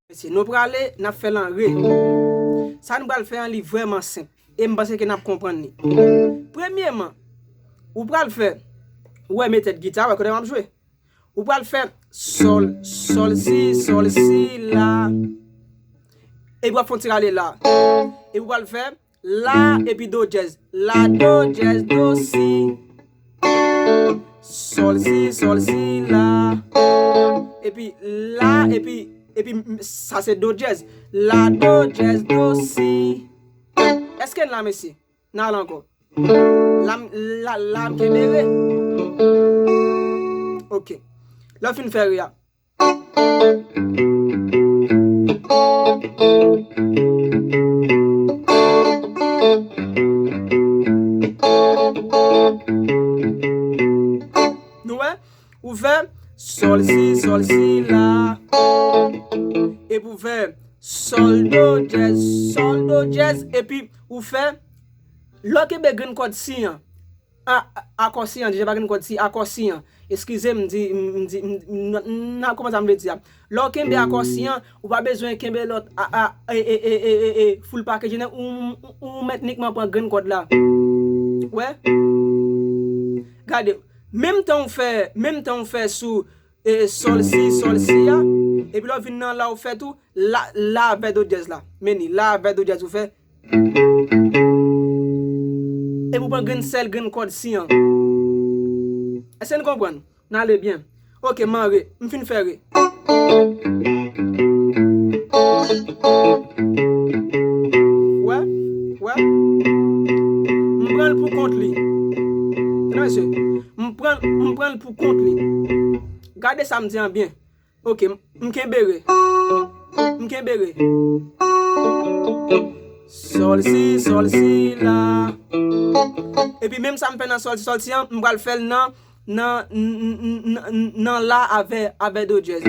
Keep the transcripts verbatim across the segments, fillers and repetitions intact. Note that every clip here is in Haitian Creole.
Mesye, nou prale, n ap fè l an re. Sa nou pral fè an, li vrèman senp. E m panse ke n ap konprann li. Premyèman, ou pral fè, ou wè, men tèt gita, wè kote m ap jwe. Ou pral fè sòl, sòl, si, sòl, si, la. Epi w ap fè yon ti rale la. Epi w pral fè la, epi do dyèz. La, do dyèz, do, si. Sòl, si, sòl, si, la. Epi la, epi, epi m- sa se do dyèz. La, do dyèz, do, si. Èske n la, mesye? N al ankò. La, m- la, la, m kenbe re. Ok. Lè w fin fè re a. Nou wè? Ou fè sòl, si, sòl, si, la. Epi ou fè sòl, do, dyèz, sòl, do, dyèz. Epi ou fè, lè w kenbe grenn kòd si an, a, a, akò si an, deja pa grenn kòd si, akò si an. Eskize m, m di, m, m di, m, m, n, n, n, kòman sa m vle di a. Lè w kenbe akò si an, ou pa bezwen kenbe lòt, a, a, e, e, e, e, e, e, full package, ou, ou, ou mèt nikman pran grenn kòd la. Wè? Gade, menm tan ou fè, menm tan ou fè sou, e, sòl si, sòl si a, epi lè w vin nan la ou fè tou, la, la avè do dyèz la. Men li, la avè do dyèz ou fè. Epi w pran grenn sèl, grenn kòd si an. Èske n konprann? N ale byen. Ok, m anre. M fin fè re. Wè? Wè? M pran l pou kont li. Tande mesye. M pran, m pran l pou kont li. Gade sa m di an byen. Ok, m, m kenbe re. M kenbe re. Sòl si, sòl si, la. Epi menm sa m fè nan sòl si, sòl si an, m pral fè l nan, nan, n- n- n- n- nan la avè, avè do dyèz.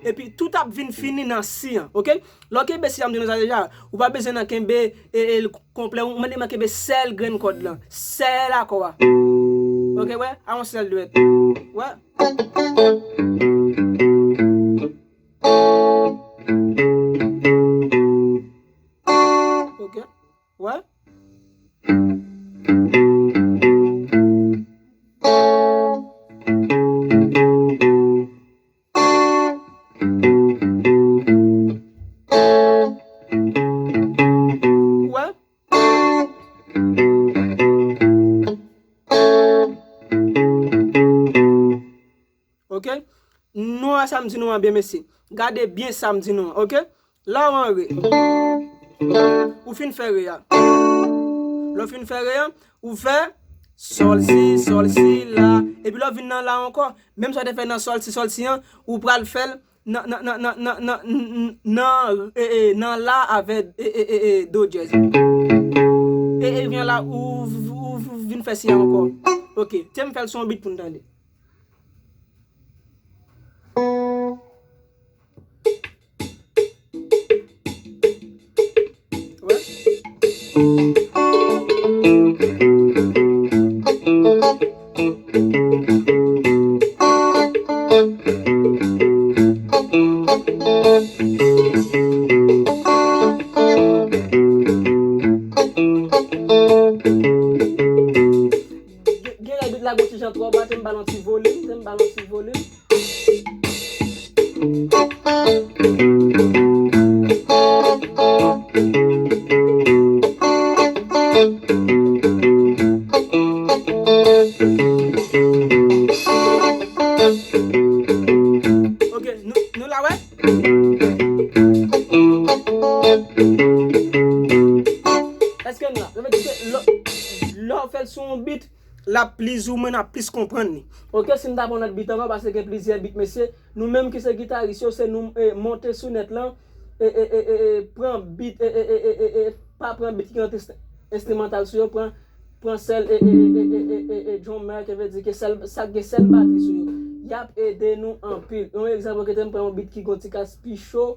Epi tout ap vin fini nan si an, ok? Lè w kenbe si an, m te di nou sa deja, ou pa bezwen nan kenbe e, e l konplè, ou mande m kenbe sèl grenn kòd lan, sèl akò a. Ok, wè? A yon sèl dwèt. Wè? Ok. Wè? Wè? Ok? Nou wè sa m di nou an byen, mesye. Gade byen sa m di nou an, ok? La w anre. Ou fin fè re a. Lè w fin fè re a, ou fè sòl si, sòl si, la. Epi lè w vin nan la ankò, menm sa w te fè nan sòl si, sòl si an, ou pral fè l nan, nan, nan, nan, nan, nan, nan, e, e, nan la avè, e, e, e, e, do dyèz. E, e, vin la, ou, ou, ou vin fè si an ankò. Ok, te m fè l sou yon bit pou n tande. Wè. Gen, gen lè bit la gon ti jan twò ba, te m ba l yon ti volim, te m ba l yon ti volim. Ok, nou, nou la wè? Èske nou la? Sa vle di ke lè, lè w fè l sou yon bit, l ap plizoumwen, n ap plis konprann li. Ok, si m ta pran yon lòt bit ankò, paske gen plizyè bit, mesye, nou menm ki se gitaris yo, se nou, e, monte sou nèt lan, e, e, e, e, e, pran bit, e, e, e, e, e, e, pa pran bit ki gen enstrimantal sou yo, pran, pran sèl, e, e, e, e, e, e, e, drummer, ki vle di ke sèl, sa k gen sèl batri sou yo. Y ap ede nou anpil. Yon egzanp, ok, te m pran yon bit ki gon ti kas pi cho.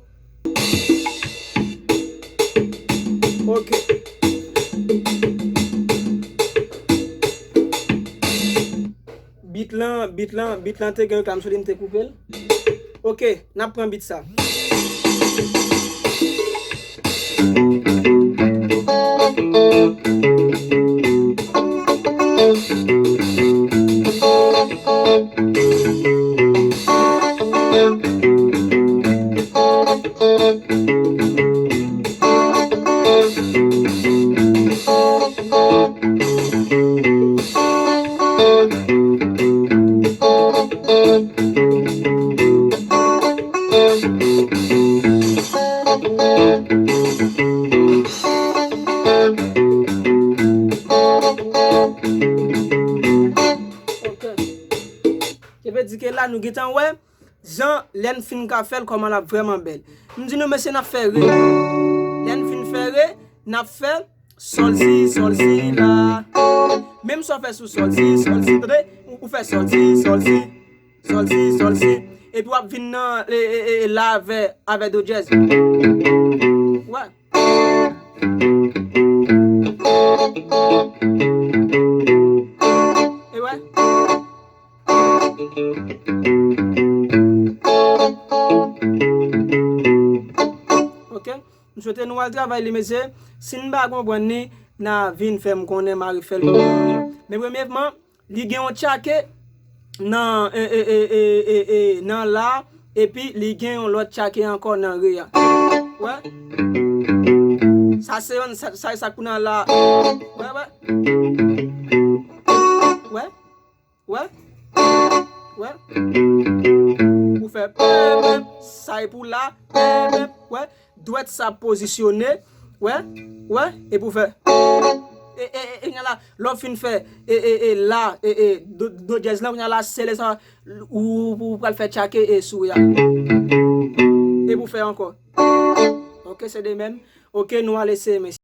Ok. Bit Bit lan, bit lan, bit lan te gen reklame sou li, m te koupe l. Ok, n ap pran bit sa. Ok. Sa vle di ke la nou gentan wè jan lè n fin ka fè l kòman l ap vrèman bèl. M di nou mesye n ap fè re. Lè n fin fè re, n ap fè sòl si, sòl si la. Menm sa w fè sou sòl si, sòl si, tande, ou, ou fè sòl si, sòl si, sòl si, sòl si. Epi w ap vin nan e, e, e, la avè, avè do dyèz. Wè. E wè. Ok. M swete nou al travay li, mesye. Si n pa konprann li, n a vin fè m konnen, m a refè l pou nou. Men premyèman, li gen yon tchake nan, e, e, nan la, epi li gen yon lòt tchake ankò nan re a. Wè? Sa se yon, sa, sa, sa kou nan la. Wè, wè. Wè? Wè? Wè? Ou fè pèp, sa e pou la, pèp, wè? Dwèt sa pozisyone, wè? Wè? Epi ou fè. E, e, e, e, la, lè w fin fè, e, e, e, la, e, e, do, do dyèz la, kounye a la, se lè sa, ou, ou pral fè tchake e sou ya. Epi ou fè ankò. Ok, se de menm. Ok, nou al eseye, mesye.